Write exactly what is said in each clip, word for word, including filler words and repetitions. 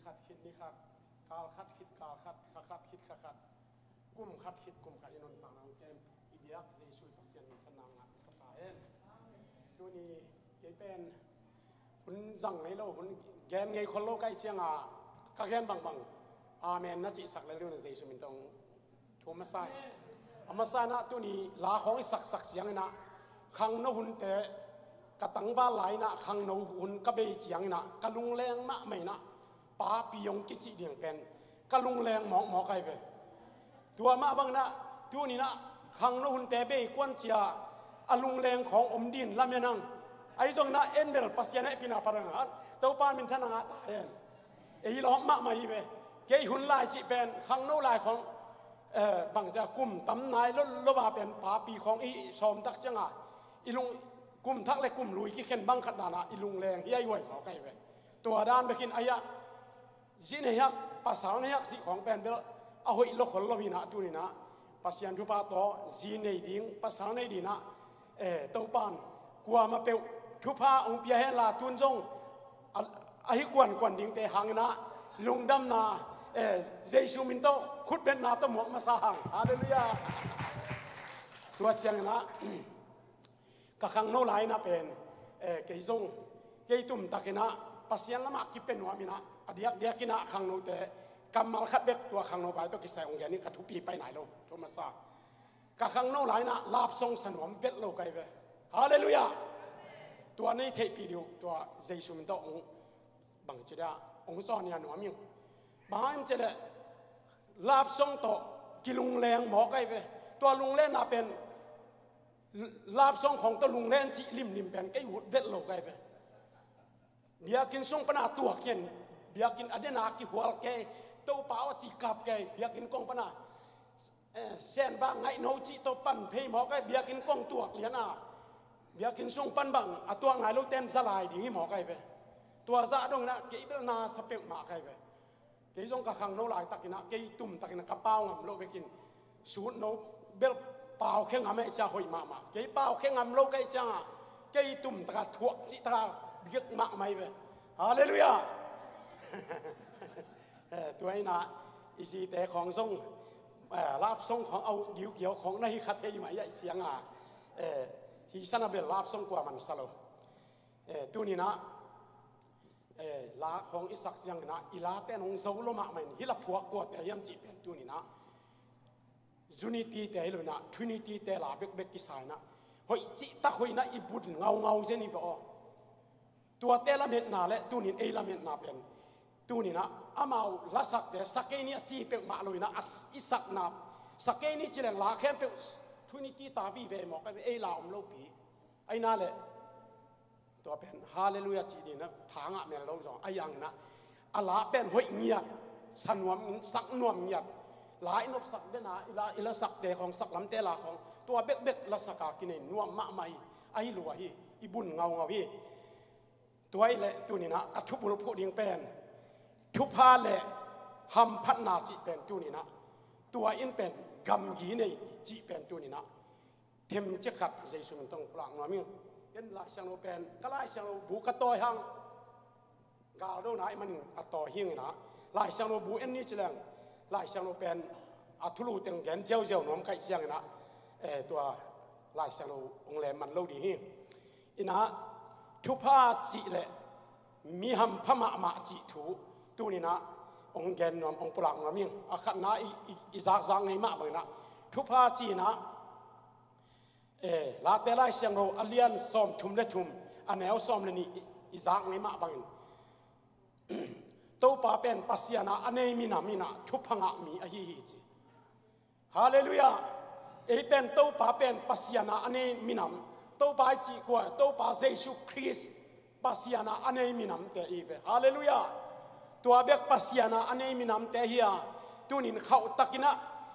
Khat khit ni khat, kal khat khit kal khat, kha khat khit kha khat, kum khat khit kum khat i nuntakna hong kem i biak Jesu i Pasian min thanna ngah sa ta hen. Tuni kei pen hun zang ngei lo, hun gen ngei khol lo ka hih cianga ka gen bangbang amen na cihsak lel ding un Jesu min tawh thu a masa hi. A masa inah tuni la khawng i saksak cianginah khangno hunte ka tangval lai inah khangno hun ka bei cianginah ka lungleng mahmah inah papi hong kici ding pen ka lungleng mawkmawk ahi ve. Tua mah banginah tuninah khangno hunte bei kuan cia a lungleng khawng om din lamen ang. Ahi zonginah en bel Pasian hehpihna parang a Topa min thanna ngah ta hen. Ei lawm mahmah hi ve. Kei hun lai cih pen khangno lai khawng, eh, bangcia kum tam nai lo lo a pen papi khawng i sawm tak cianga i lung kum thak le kum lui kikhen bang khat dana i lungleng hi a i huai mawk ahi ve. Tua dan bekin ahi a zi nei hak, pasal nei hak cih khawng pen bel a hoih lo khol lo hinah tuninah Pasian thupha tawh zi nei ding, pasal nei dinah, eh, Topan kuamah peuh thupha hong pia henla tun zong a, ahi kuankuan dingte hanginah lungdamna, eh, Jesu min tawh khutbetna tawh muak masa hang. Halleluiah. Tua cianginah ka khangno lai inah pen, eh, kei zong kei tumtakinah Pasian lamah kipia nuam inah a diakdiakinah khangnote kammal khat bek tua khangno vai tawh kisai hong gen in ka thupi pai nai lo. Thu masa ka khangno lai inah love song sa nuam vet lo ka hi ve. Halleluiah. Tua nei theihpih dih uh tua Jesu min tawh hong bangci dia hong zawnia nuam ing. Bang hang hiam cih leh love song tawh kilungleng mawk ahi ve. Tua lunglenna pen love song khawng tawh lunglen cih limlim pen kei ut vet lo ka hi ve. Biakinn sung pana tuak hian, biakinn a dena kihual kei, Topa aw cih kap kei, biakinn kong pana, eh, senva ngaihno cih tawh pan phei mawk ahi, biakinn kong tuak liana biakinn sung pan bang a tuak nai lo ten za lai ding hi mawk ahi ve. Tua zah donginah kei bel na sa peuhmah ka hi ve. Kei zong ka khangno laitakinah kei tumtakinah ka pau ngam lo bekin sutno bel pau khe ngam ahi cia hoih mahmah. Kei pau khe ngam lo ka hih cianga kei tumtaka thuak cihtaka biak mahmah hi ve. Halleluiah. Eh, tua inah i zite khawng zong, eh, love song khawng au giugiau khawng na hi kha thei mah hi a i cianga, eh, hi sana bel love song kua man sa lo. Eh, tuninah eh, la khawng i sak cianginah i late in hong zo lo mahmah in hih la phuak kuate hiam cih pen tuninah Unity te hi lo inah Trinity te la bekbek kisa inah hoih cihtak hoih inah i bun ngaungau zen hi ve aw. Tuate lametna le tunin ei lametna pen tuninah amau lasakte sakei ni a ci peuhmah lo inah a s-, i sakna sakei ni cileng la khempeuh Trinity ta vive mawk ahi ve ei la om lopi. Aina le tua pen halleluiah cih dina tha ngah mel lo zong a yang na a la pen hoih ngiat, sa nuam, sak nuam ngiat, la i nopsak dena i la, i la sakte khawng, saklamte la khawng tua bekbek la saka kinei nuam mahmah hi. Ahi lua hi, i bun ngaungau hi. Tua i le tunina a thupul phuh ding pen thupha le hamphatna cih pen tunina tua in pen gamgi nei cih pen tunina themcik khat Jesu min tawh pulak nuam ing. Ken Lai Siangtho pen ka Lai Siangtho bu ka tawi hang. Gal do nai manin a tawi hingina Lai Siangtho bu en ni cileng Lai Siangtho pen a thulu teng gen ziauziau nuam kaih ciangina, eh, tua Lai Siangtho hong lem man lo ding hi. Ina thupha cih le mi hampha mahmah cih thu tunina hong gen nuam, hong pulak nuam ing. A khatna i, i, i zakzak ngei mah bangina thupha cihna, eh, Late Lai Siangtho a lian sawmthum le thum a neu sawm le nih i, i zak ngei mah bangin Topa pen Pasiana a nei minam ina thupha ngah mi ahi hi ci. Halleluiah. Ei pen Topa pen Pasiana a nei minam. Topa i cih kua, Topa Jesu Khrist Pasiana a nei minamte i ve. Halleluiah. Tua bek Pasiana a nei minamte hi a tunin khauhtakina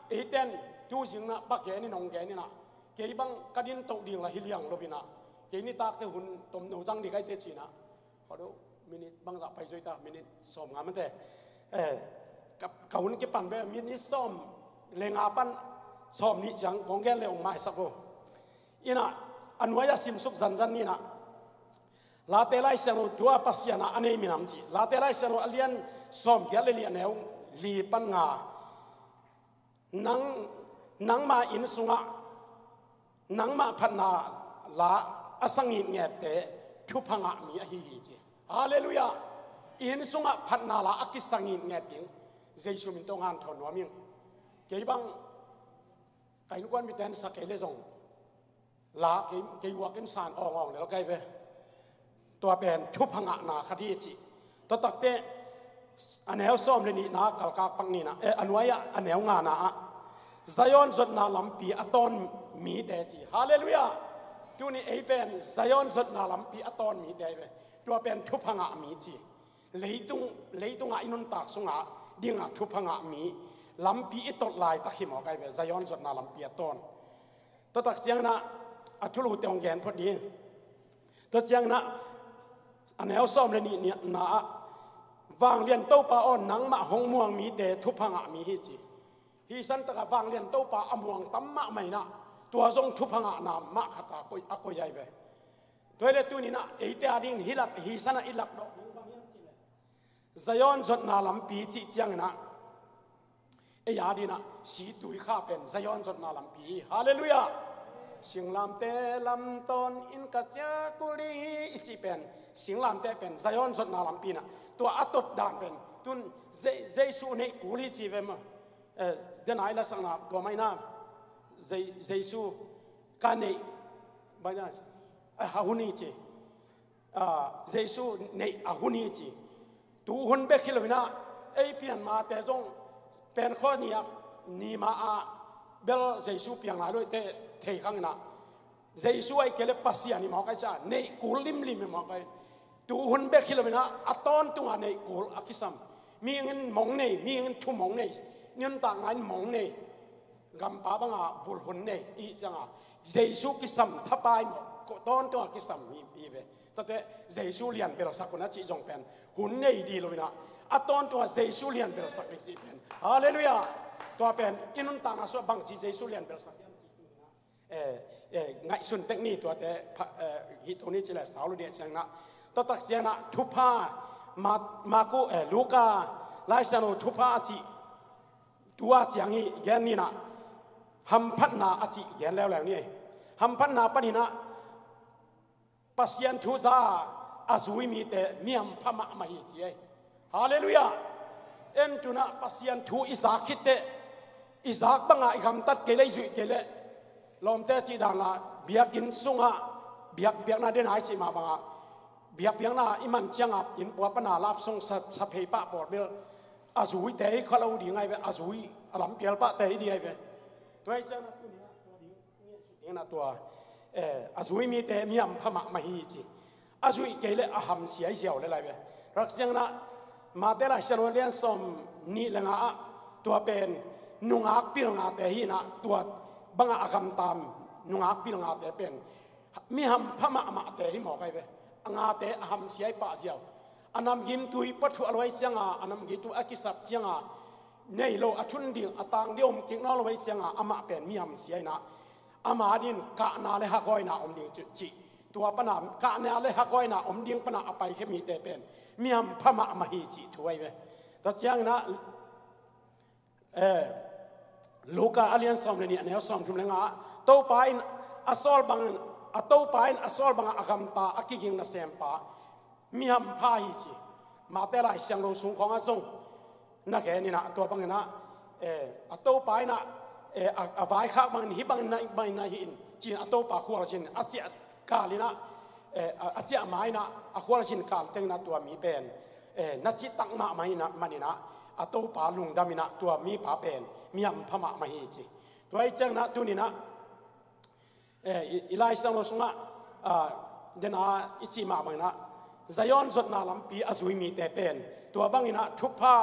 eiten tuzingna pa genin hong genina kei bang ka din toh ding la hi liang lo ina kei nitakte hun tomno zang ding kaite cina. Khaw deuh minit bangzah pai zuai ta, minit sawm nga mate. Eh, ka, ka hun kipan ve, minit sawm le nga pan sawm nih ciang kong gen le hong maisak vo. Ina a nuai a simsuk zanzan nina Late Lai Siangtho tua Pasiana a nei minam ci. Late Lai Siangtho a lian Sawm giat le li a neu li pan nga. Nang, nangma inn sungah nangmah phatna la a sangin ngette thupha ngah mi ahi hi ci. Halleluiah. Inn sungah phatna la a kisangin nget ding Jesu min tawh ngan thawn nuam ing. Kei bang ka innkuan miten sa kei le zong la kei, kei uak in san awngawng lel kai ve. Tua pen thupha ngahna khat hi ci. Tua takte a neu sawm le nihna kalkak pak nina, eh, a nuai-ah a neu ngana ah Zion zotna lampi a tawn mite ci. Halleluiah. Tuni ei pen Zion zotna lampi a tawn mite hi ve. Tua pen thupha ngah mi ci. Leitung, leitungah i nuntak sungah dingah thupha ngah mi lampi i tot laitak hi mawk ai ve, Zion zotna lampi a tawn. Tua tak cianginah a thulu te hong gen phot ding. Tua cianginah a neu sawm le nihna ah Vanglian Topa aw, nangmah hong muang mite thupha ngah mi hi ci. Hi santakah Vanglian Topa a muang tam mahmah inah tua zong thupha ngahna mah khat a koi, a koi ai ve. Tua hi le tuninah eite a dingin hi lak, hi sanah i lak dawh ding bang hiam cih le Zion zotna lampi cih cianginah ei a dinah situi kha pen Zion zotna lampi hi. Halleluiah. Singlamte lam tawn in ka ciah kul ding hi i cih pen, singlamte pen Zion zotna lampi inah tua a tot dan pen tun Je-, Jesu neih kul hi ci ve maw. Eh, dena i lasakna tua maina Je-, Jesu ka neih baina, eh, a hun hi ci. Ah, Jesu neih a hun hi ci. Tu hun bek hi loinah ei pianmate zong Pentecost ni-ah, ni ma-ah bel Jesu piang lai lo i te thei khanginah Jesu aih kei le Pasian i mawk ai ca neih kul limlim i mawk ai. Tu hun bek hi loinah a tawntunga neih kul a kisam. Mihing in mong nei, mihing in thu mong nei, nuntakna in mong nei. Gampa banga vulhun nei i hih cianga Jesu kisam thapai mawh, tawntunga kisam hi, hi ve. Tuate Jesu lian belsak hun a cih zong pen hun nei di loinah a tawntunga Jesu lian belsak ding cih pen. Halleluiah. Tua pen i nuntakna sungah bangci Jesu lian belsak hiam cih, eh, eh, ngaihsun tek ni tuate pha-, eh, hih to ni ci le sau lo dih cianginah. Tua tak cianginah thupha Ma-, Maku, eh, Luka Laisiangtho thupha a cih tua ciang hi gen ninah hamphatna a cih gen leuleu ni. Hamphatna paninah Pasian thu za a zui mite mi hampha mahmah hi ci ei. Halleluiah. En tunah Pasian thu i zak khitteh i zak bangah i gamtat kei le i zuih kei le lawmte cih danla biakinn sungah biak, biakna dena i cih mah bangah biakpiakna i man cianga inn pua pana lapsong sa, sa phei pah pawl bel a zuite hi kha lo ding ai ve, a zui a lampial pahte hi ding ai ve. Tua hi cianginah tuninah tua ding, dingin a tua, eh, a zui mite mi hampha mahmah hi ci. A zuih kei le a hamsia i ziau le lai ve. Rak cianginah Mate Laisiangtho lian sawm nih le nga ah tua pen nungak pilngate hinah tua bangah a gamtam nungak pilngate pen mi hampha mahmahte hi mawk ai ve. A ngate a hamsia i pah ziau. A namgimtui pua thuah luai cianga, a namgimtui a kisap cianga nei lo a thun ding a tang ding om kik nawn luai cianga amah pen mi hamsia inah ama din kahna le hagawina om ding cih. Tua pana kahna le hagawina om ding pana a paikhia mite pen mi hampha mahmah hi cih thu ai ve. Tua cianginah Eh, Luka a lian sawm le nih a neu sawm thum le nga ah Topa in a sawl bangin, a Topa in a sawl bangah a gamta a kiging nasempa mi hampha hi ci. Mate Laisiangtho sung khawngah zong na geninah tua banginah, eh, a Topa inah, eh, a, a vaikhak bangin hih bangin na, bangin na hi in ci-in a Topa khualzin a ciah kalinah, eh, a, a ciah mainah a khualzin kal tenginah tua mi pen, eh, na citak mahmah inah maninah a Topa lungdaminah tua mipa pen mi hampha mahmah hi ci. Tua hi cianginah tuninah, eh, i, i Laisiangtho sungah, ah, dena i cih mah banginah Zion zotna lampi a zui mite pen tua banginah thupha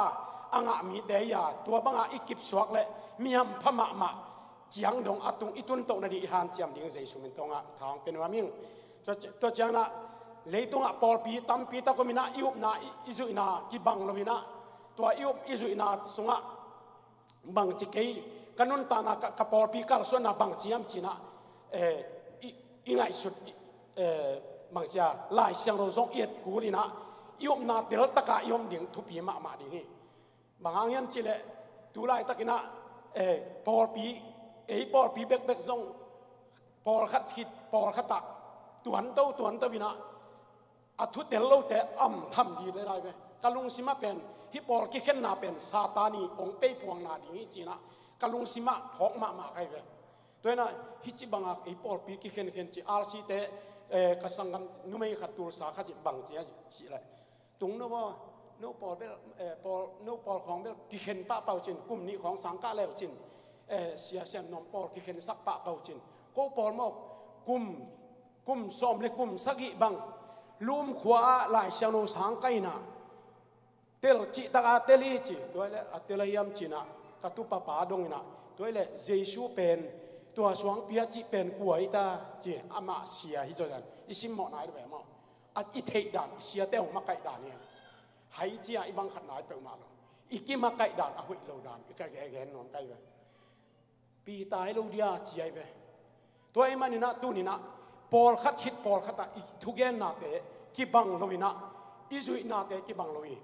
a ngah mite hi-a tua bangah i kipsuak le mi hampha mahmah ciang dong a tung i tuntoh nadih i hanciam ding Jesu min tawngah tha hong pia nuam ing. Tua, tua cianginah leitungah pawlpi tampi tak ominah i upna i, i zuihna kibang loinah tua i up i zuihna sungah bangci kei ka nuntakna ka, ka pawlpi kalsuanna bangci hiam cinah, eh, i, i ngaihsut, eh, bangcia Laisiangtho zong i et kulinah i upna teltaka i om ding thupi mahmah ding hi. Bang hang hiam cihleh, tu laitakinah, eh, pawlpi, ei pawlpi bekbek zong, pawlkhat khit pawlkhatah tuanto tuanto inah a thu tel lote am tham dih le lai ve. Ka lungsimah pen hih pawl kikhenna pen Satan i ong peiphuangna ding hi cinah ka lungsimah phawk mahmah kai ve. Tua inah hih ci bangah ei pawlpi kikhenkhen ci, R C te, eh, ka sanggam numei khat tulsa khat ci bang ci a cihleh, tung no baw, no pawl bel, eh, pawl, no pawl khawng bel kikhen pahpah uh cin, kum nih khawng sang kah leu cin, eh, sia sian nuam pawl kikhensak pahpah uh cin, ko pawl maw, kum, kum sawm le kum sagih bang Lum khua ah Lai Siangtho sang kah inah tel cih taka tel hi ci. Tua hileh a tel a hiam cinah ka tupapa dong inah, tua hileh Jesu pen tua suangpi a cih pen kua hi ta ci, amah sia hi zaw dan i simmawh nai lo ve maw? A i theih dan, i siate hong makaih dan hi. Hai cia i bang khat nai peuhmah lo. I kimakaih dan a hoih lo dan i ka gen nuam kai ve. Peter hi lo dia ci ai ve. Tua ahih maninah tuninah pawlkhat khit pawlkhatah i thugennate kibang lo inah, i zuihnate kibang lo hi.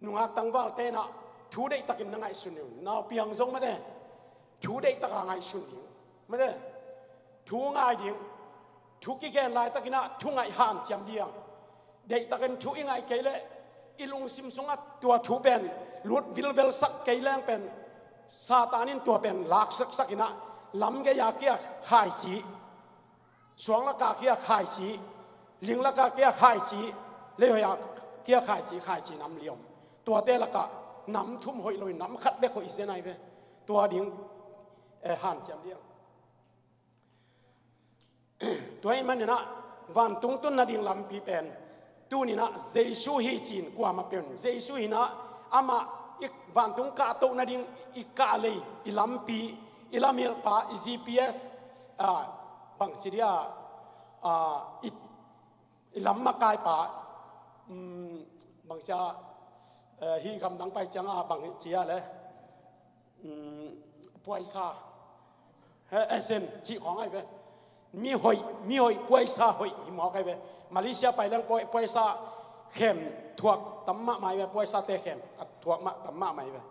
Nungak tangvalte inah thu deihtakin na ngaihsun ding. Naupiang zong mate, thu deihtaka ngaihsun ding. Mate, thu ngai ding. Thu kigen laitakinah thu ngaih hanciam ding. Deihtakin thu i ngaih kei leh i lungsim sungah tua thu pen lut vilvelsak kei leng pen Satan in tua pen laksaksak inah lam gei-a kia khaici, suang laka kia khaici, ling laka kia khaici, leihoia kia khaici, khaici nam liom. Tuate lakah nam thum hoih loin nam khat bek hoih zen ai ve. Tua ding, eh, hanciam ding. Tua ahih maninah vantung tun nading lampi pen tuninah Jesu hi cin kuamah pen Jesu hinah amah i vantung kahtoh nading i kahlei, i lampi, i lamilpa, i G P S, ah, bangci dia, ah, i, i lam makaipa, um, bangcia, eh, hi gamdang pai cianga bangcia le, um, puaisa, he, esen cih khawng ai ve. Mi hoih, mi hoih, puaisa hoih hi mawk ai ve. Malaysia pai leng puai-, puaisa khem thuak tam mahmah ai ve, puaisa te khem a thuak mah tam mahmah ai ve.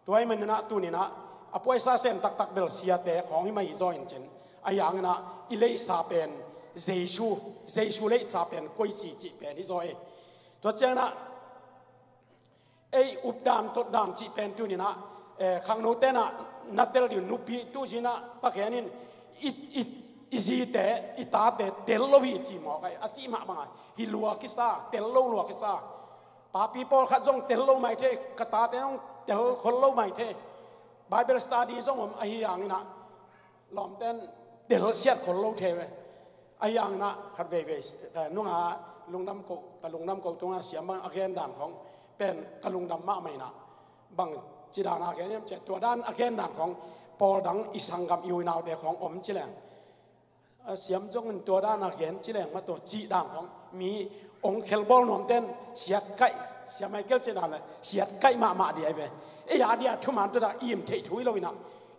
Tua ahih maninah tuninah a puaisa sem taktak bel siate khawng hi mah hi zaw in cin. Ahi hanginah i leihsa pen Jesu, Jesu leihsa pen koici cih pen hi zaw e. Tua cianginah ei updan totdan cih pen tuninah, eh, khangno tenah na tel ding nupi tuzinah Pakianin i, i, i zite, i tate tel lo hi ci mawk ai, a cih mah bangah hi lua kisa, tel lo lua kisa. Papi pawlkhat zong tel lo mai thei, ka tate zong tel khol lo mai thei. Bible study zong om ahi hanginah lawmten telsiat khol lo thei ve. Ahi hanginah khat veivei, eh, nunga lungdam koh, ka lungdam koh tunga siam bang a gen dan khawng pen ka lungdam mahmah inah bang ci dan a gen hiam ciah, tua dan a gen dan khawng pawl dang i sanggam i unaute khawng om ci leng. A siam zongin tua dan a gen ci leng mah tua cih dan khawng mi ong khelbawl nuamten siat kaih, siam ai kel ci dan le siat kaih mahmah dih ai ve. Ei a dia thuman tua dah i im theih thu hi lo inah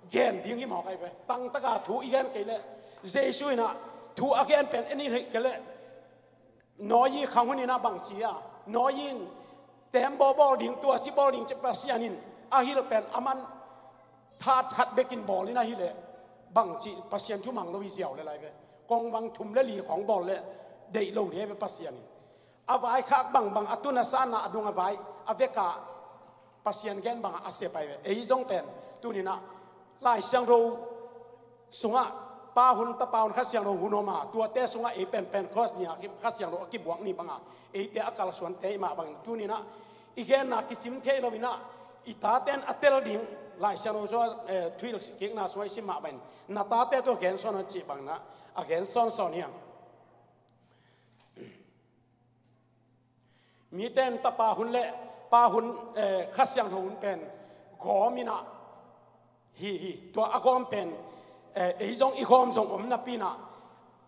gen ding hi mawk ai ve. Tangtaka thu i gen kei leh Jesu inah thu a gen pen en i theih kei leh Noah khang hun inah bangci a, Noah in tembaw bawl ding, tua ci bawl ding ci Pasian in a hilh pen a man that khat bekin bawl in a hilh leh bangci Pasian thu mang lo hi ziau le lai ve. Kong bang thum le li khawng bawl leh deih lo dih ai ve Pasian in. A vaikhak bangbang, a tun a sanna a dung a vai a veka Pasian gen bangah a sep ai ve. Ei zong pen tuninah Lai Siangtho sungah Pa hun, Tapa hun, Kha Siangtho hun om a, tuate sungah ei pen Pentecost ni-a Kha Siangtho a kibuak ni bangah eite a kalsuante i mah bangin tuninah i genna kicim thei lo inah i taten a tel ding Lai Siangtho sungah, eh, thuhilh kikna sungah i sim mah bangin na tate tua gensawn un cih banginah a gensawnsawn hiam? Mite in Tapa hun le Pa hun, eh, Kha Siangtho hun pen gawm inah hi hi. Tua a gawm pen, eh, ei zong i gawm zong om napi inah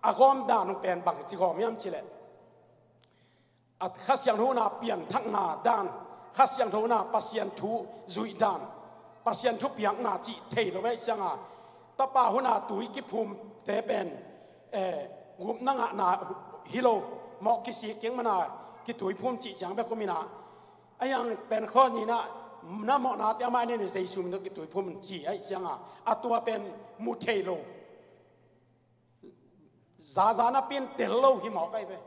a gawm dan uh pen bangci gawm hiam cihleh a Kha Siangtho hun a pianthakna dan, Kha Siangtho hun a Pasian thu zuih dan, Pasian thupiakna cih thei lo ve cianga Tapa hun a tui kiphumte pen, eh, gupna ngahna hi lo, mawh kisik keng mana kituiphum cih ciang bek om inah, a hiang Pentecost ni inah na mawhnate amah in Jesu min tawh kituiphum ci ahih cianga a tua pen mu thei lo. Zaza napi in tel lo hi mawk ahi ve.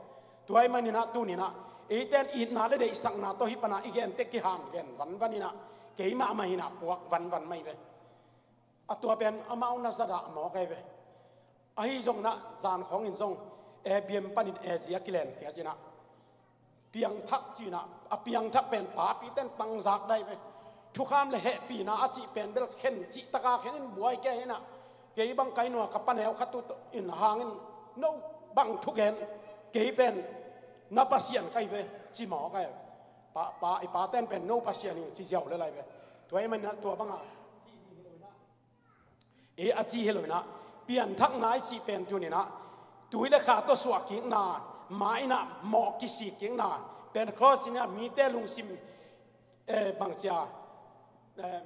Tua ahih maninah tuninah eite in itna le deihsakna tawh hih panah i gente kihan gen vanvan inah keimah mah hinah puak vanvan mah hi ve. A tua pen amau na zadah mawk ahi ve. Ahi zong inah zan khawngin zong Airbnb panin Asia kilen kiat inah piangthak ci inah, a piangthak pen papi ten tangzak dai ve. Thukham le hehpihna a cih pen bel khen cih taka khen in buai kei inah, kei bang kai nua ka paneu khat uh in hangin no bang thugen, kei pen na Pasian kai ve ci mawk ahi ve. Pa, pa, i pa ten pen no Pasian hi ci ziau le lai ve. Tua ahih maninah tua banga ei a ci hi lo inah, pianthakna i cih pen tuninah tui le kha tawh suah kikna, ma inah mawh kisik kikna, Pentecost inah mite lungsim, eh, bangcia, eh,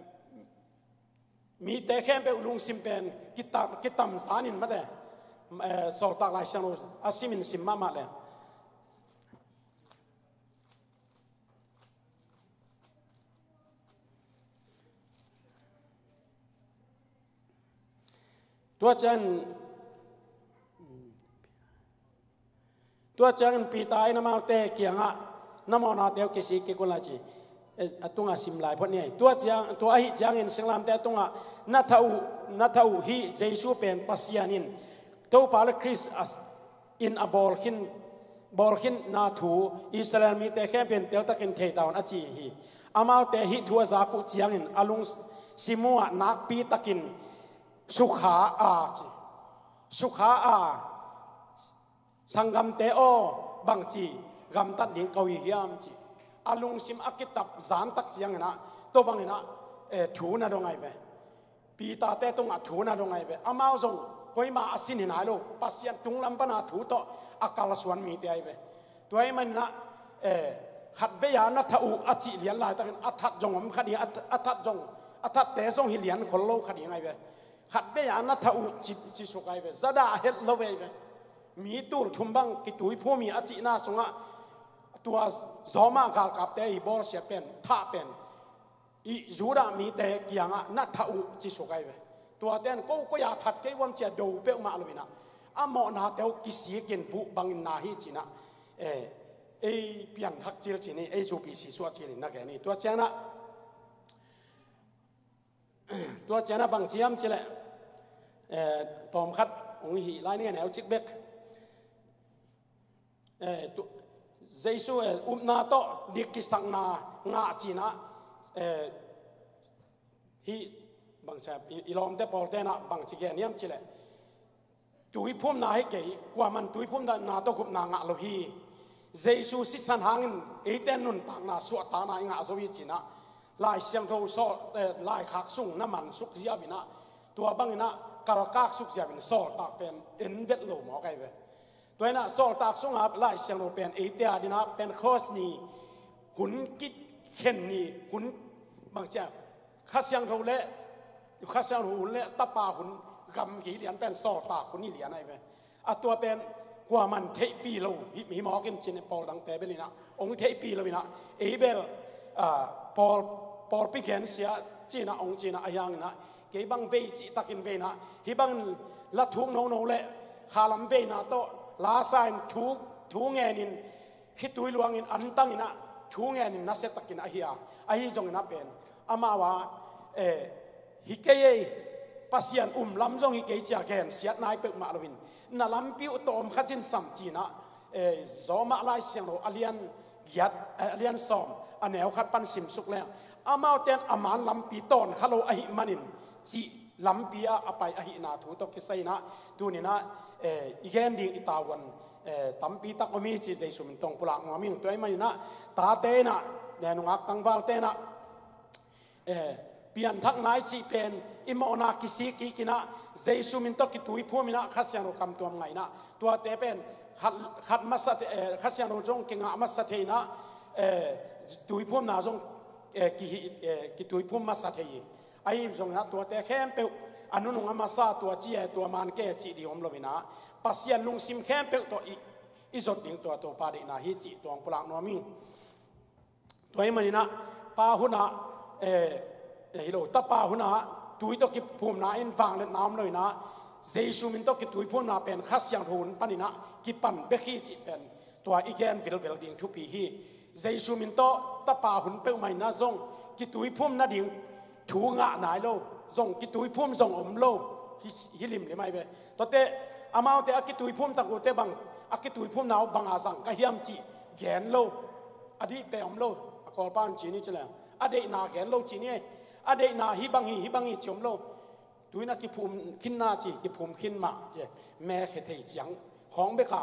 mite khempeuh lungsim pen kitam, kitam zanin mate, eh, Sawltak Lai Siangtho a simin sim mahmah le. Tua ciangin, tua ciangin Peter in amaute kiangah, na mawhnate uh kisik kik un la ci. Eh, a tungah sim lai phot ni. Tua ciang, tua ahih ciangin singlamte a tungah, na thah uh, na thah uh hih Jesu pen Pasian in Topa le Khrist a in a bawl khin, bawl khinna thu Israel mite khempeuh in teltakin thei ta un a ci hi. Amaute hih thu a zak uh ciangin a lungsim uh ah nakpi takin sukha a ci. Sukha a, sanggamte aw, bangci gamtat ding ka hi hiam ci. A lungsim a kitap zantak cianginah tua banginah, eh, thu na dong ahi ve. Peter-te tungah thu na dong ahi ve. Amau zong koima a sin hi nai lo, Pasian tunglam pana thu tawh a kalsuan mite ahi ve. Tua ahih maninah, eh, khatvei a na thah uh a cih lian laitakin a that zong om kha ding, a, a that zong, a thatte zong hi lian khol lo kha ding ahi ve. Khatvei a na thah uh ci, ci suk ahi ve. Zadah a het lo ahi ve. Mi tul thum bang kituiphum hi a cihna sungah tua Roma galkapte i bawlsia pen, thah pen i Judah mite kiangah na thah uh ci suk ahi ve. Tuate in ko koi-a that kei uam cia do peuhmah lo inah a mawhnate uh kisikin buh bangin na hi cinah, eh, ei pianthak cil cin hi, ei zupi sisuah cilin na gen hi. Tua cianah, tua cianah bang ciam cileh, eh, tawmkhat hong hih lai ning a neu cik bek. Eh, tu, Jesu, eh, upna tawh dik kisakna ngah cinah, eh, hih bangci, i, i lawmte pawltenah bangci gen hiam cileh. Tuiphumna hi kei, kuaman tuiphumna tawh gupna ngah lo hi. Jesu sisan hangin eite nuntakna, suahtakna i ngah zo hi cinah. Lai Siangtho sawl, eh, laikhak sung na mansuk ziau inah, tua banginah kalkak suk ziau in sawltak pen en vet lo mawk ahi ve. Tua inah sawltak sungah Lai Siangtho pen eite adinah Pentecost ni, hun kikhen ni, hun bangcia, Kha Siangtho le, Kha Siangtho hun le Tapa hun gam hi lian pen sawltak hun hi lian ahi ve. A tua pen kuaman theihpih lo hi, hi mawk in cin pawl dangte bel inah hong theihpih lo inah ei bel, ah, pawl, pawlpi gensia cinah hong cinah a hianginah kei bang vei cihtakin veinah hih bangin la thuk nono le khalam veina tawh lasa in thu, thu ngenin khitui luangin antanginah thu ngenin nasiatakin ahi a, ahi zonginah pen amau a, eh, hi kei ei, Pasian um lam zong hi kei cia gensiat nai peuhmah loin na lampi uh tawm khatin sam cinah, eh, Roma Lai Siangtho a lian giat, eh, a lian sawm a neu khat pan simsuk leng amaute in a man lampi tawn kha lo ahih manin cih lampi ah a pai ahihna thu tawh kisai inah tuninah, eh, i gen ding i tavuan, eh, tampi tak om hi ci Jesu min tawh pulak nuam ing. Tua ahih maninah tate inah, eh, nungak tangvalte inah, eh, pianthakna i cih pen i mawhna kisik kik inah Jesu min tawh kituiphum inah Kha Siangtho kamtuam ngah inah tuate pen khat, khat masa thei, eh, Kha Siangtho zong kingah masa thei inah, eh, tuiphumna zong, eh, kihi, eh, kituiphum masa thei hi. Ahi zonginah tuate khempeuh a nunung a masa tua ci e, tua man ke cih ding om lo inah Pasian lungsim khempeuh tawh i, i zot ding tua Topa deihna hi cih tua hong pulak nuam ing. Tua ahih maninah pa hunah, eh, eh, hi lo, tapa hunah tui tawh kiphumna in vangliatna om lo inah, Jesu min tawh kituiphumna pen Kha Siangtho hun paninah kipan bek hi cih pen tua i gen vilvel ding thupi hi. Jesu min tawh tapa hun peuhmah inah zong kituiphum nading thu ngah nai lo, zong kituiphum zong om lo, hi, hi limlim ai ve. Tuate, amaute a kituiphum tak uhte bang, a kituiphumna uh banga zang ka hiam cih gen lo, a dih pe om lo, a Kawlpa in ci ni ci leng, a deihna gen lo ci ni, a deihna hih bang hi, hih bang hi ci om lo. Tuinah kiphum khinna ci, kiphum khin mah ci, mek he thei ciang khawng beka,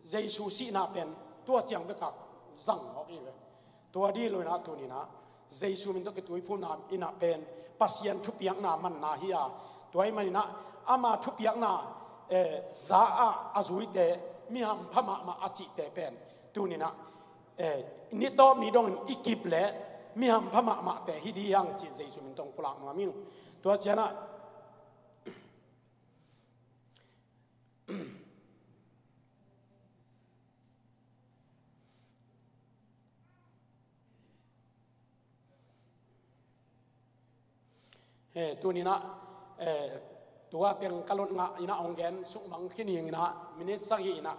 Jesu sihna pen tua ciang beka zang awk hi ve. Tua dih lo inah tuninah Jesu min tawh kituiphumna inah pen Pasian thupiakna manna hi a, tua ahih maninah ama thupiakna, eh, za ah a zuite mi hampha mahmah a cihte pen tuninah, eh, ni tawp ni dongin i kip leh mi hampha mahmahte hi dih hiang cih Jesu min tawh hong pulak nuam ing. Tua cianah, eh, tuninah, eh, tua teng ka lot ngah inah hong gen sukmang khin hi inah minit sagih inah,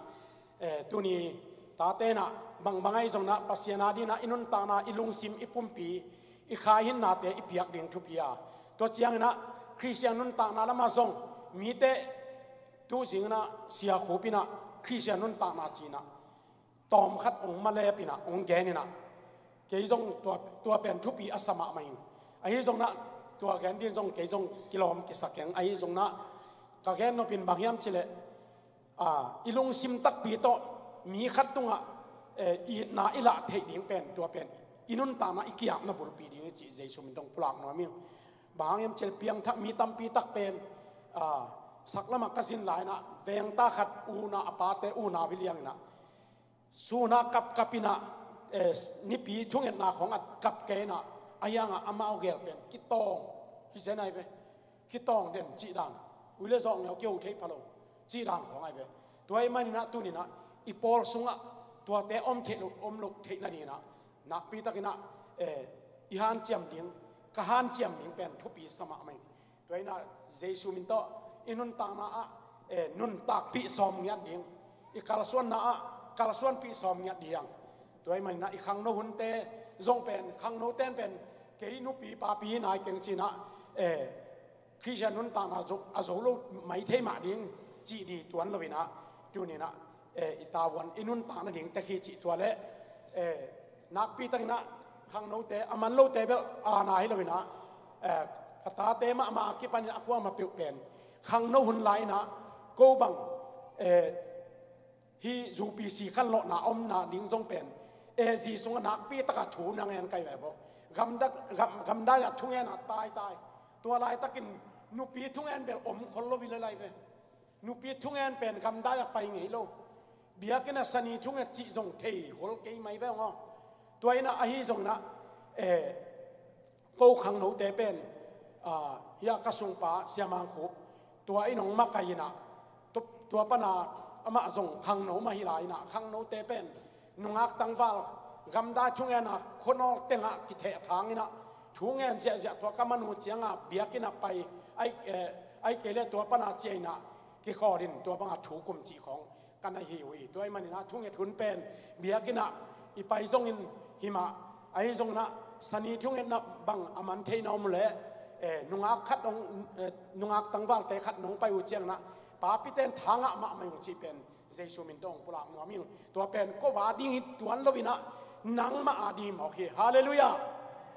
eh, tuni tate inah bangbang ahi zongnah Pasian a dinah i nuntakna, i lungsim, i pumpi, i khaihinnate i piak ding thupi a, tua cianginah Khristian nuntakna lamah zong mite tu zinginah Sia Khup inah Khristian nuntakna cinah tawmkhat hong malep inah hong gen inah, kei zong tua, tua pen thupi a sa mahmah ing. Ahi zongnah tua gen din zong kei zong kilawm kisa keng. Ahi zongnah ka gen nopin bang hiam cileh, a, i lungsim takpi tawh mi khat tungah, eh, itna i lah theih ding pen tua pen i nuntakna i kiapna bulpi ding hi cih Jesu min tawh hong pulak nuam ing. Bang hang hiam cileh piangthak mi tampi tak pen, a, saklamah ka zin lai inah vengta khat unau, a pate unau hi liang inah sunah kapkap inah, eh, nipi thungetna khawng a kap kei inah, a hiangah amau gel pen kitawng hi zen ai ve. Kitawng den cih dan, ui le zawh ngeu kiho thei pha lo cih dan khawng ai ve. Tua ahih maninah tuninah i pawl sungah tuate om theih lo, om loh theih nadinginah nakpi takinah, eh, i hanciam ding, ka hanciam ding pen thupi sa mahmah ing. Tua inah Jesu min tawh i nuntakna ah, eh, nuntakpih sawm ngiat ding, i kalsuanna ah kalsuanpih sawm ngiat ding. Tua ahih maninah i khangno hunte zong pen, khangnote in pen kei nupi papi hi nai keng cinah, eh, Khristian nuntakna zo, a zo lo mai thei mah ding cih ding tuan lo inah tuninah, eh, i tavuan i nuntak nading tek hi cih tua leh, eh, nakpi takinah khangnote a man lote bel aana hi lo inah, eh, ka tate mahmah a kipanin a kuamah peuh pen khangno hun lai inah ko bang, eh, hih U P C khanlawhna omna ding zong pen A G sungah nakpi taka thu na ngen kai ve baw. Gamda, gam, gamdai ah thungen ah taitai. Tua laitakin nupi thungen bel om khol lo hi le lai ve. Nupi thungen pen gamdai ah pai ngei lo. Biakinn ah sani thunget cih zong thei khol kei mai ve ngaw. Tua inah ahi zonginah, eh, ko khangnote pen, ah, hia ka sungpa Sia Mang Khup, tua in hong makai inah, tu-, tua pana amah zong khangno mah hi lai inah khangnote pen nungak tangval gamdai thungena khuanawl tengah kithehthang inah thu ngen ziahziah tua ka man uh cianga biakinn ah pai, ai, eh, ai kei le tua pana cia inah kikhawlin tua banga thu kum cih khawng ka na hi uh hi. Tua ahih maninah thunget hun pen biakinn ah i pai zongin hi mah, ahi zonginah sani thungetna bang a man theihna om uh leh, eh, nungak khat hong, eh, nungak tangvalte khat nong pai uh cianginah papite in tha ngah mahmah ung cih pen Jesu min tawh hong pulak nuam ing. Tua pen ko a ding hi tuan lo inah nangmah a ding hi mawk hi. Halleluiah.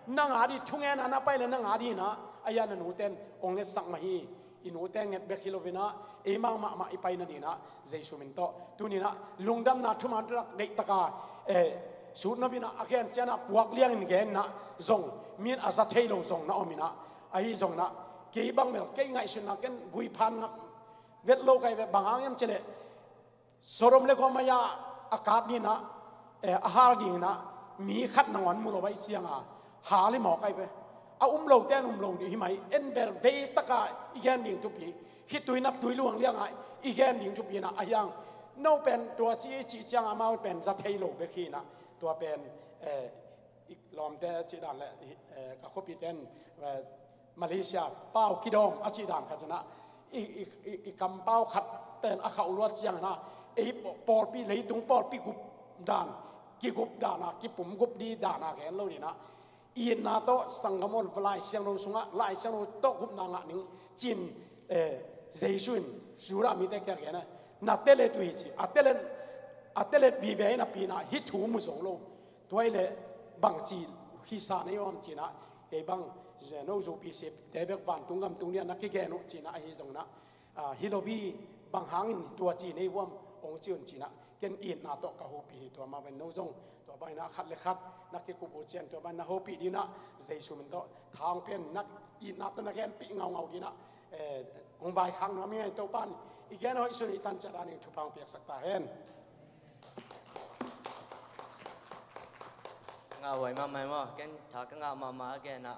Nang a ding thungena na pai le nang a ding inah a hia na nute in hong ngetsak mah hi. I nute nget bek hi lo inah eimau mahmah i pai nadinginah Jesu min tawh tuninah lungdamna thuman thutak deihtaka, eh, sutnop inah a gen cianah puak liangin gen inah zong min a za thei lo zong na om inah, ahi zonginah kei bang bel kei ngaihsutna ken vuiphan ngap vet lo kai ve. Bang hang hiam cileh Sodom le Gomorrah a kat dinginah, eh, a hal dinginah mi khat nangawn mu lo ahi cianga hal hi mawk ai ve. A um lote an um lo ding hi mai. En bel veitaka i gen ding thupi, khitui naptui luang lianga i gen ding thupi inah a hiang No pen tua ci i cih ciang amau pen za thei lo bek hi in ah, tua pen, eh, i lawmte cih dan le, eh, ka khuapite in, eh, Malaysia pau kidawm a cih dan khat in ah, i, i, i, i kampau khat pen a khauh luat ciang in ah, ei paw-, pawlpi, leitung pawlpi gup dan, kigup dan a, kipum gup di dan a gen lo in ah, itna tawh sanggam aw, Lai Siangtho sungah, Lai Siangtho tawh gupna ngah ning ci-in, eh, Jesu in Judah mite kiang gen a, na telet uh hi ci, a telet, a telet vive in a pi in ah hih thu mu zo lo. Tua hi leh bangci hisa na hi uh hiam ci in ah, kei bang, eh, no zupi sipte bek vantung gam tung ding a na kigen uh ci in ah, ahi zongin ah, ah, hi lo hi, bang hangin tua ci na hi uh hiam hong ci un ci in ah, ken itna tawh ka hopih hi. Tua mah bangin no zong tua bang in ah khat le khat na kikup uh ciang tua bang in na hopih ding in ah, Jesu min tawh tha hong pia in, na itna tawh na genpih ngaungau ding in ah, eh, hong vaikhak nuam ing ei. Topa in i gen hoih sun i tan ciat a ding thupha hong piaksak ta hen. Ngah huai mahmah maw, ken tha ka ngah mahmah a gen ah,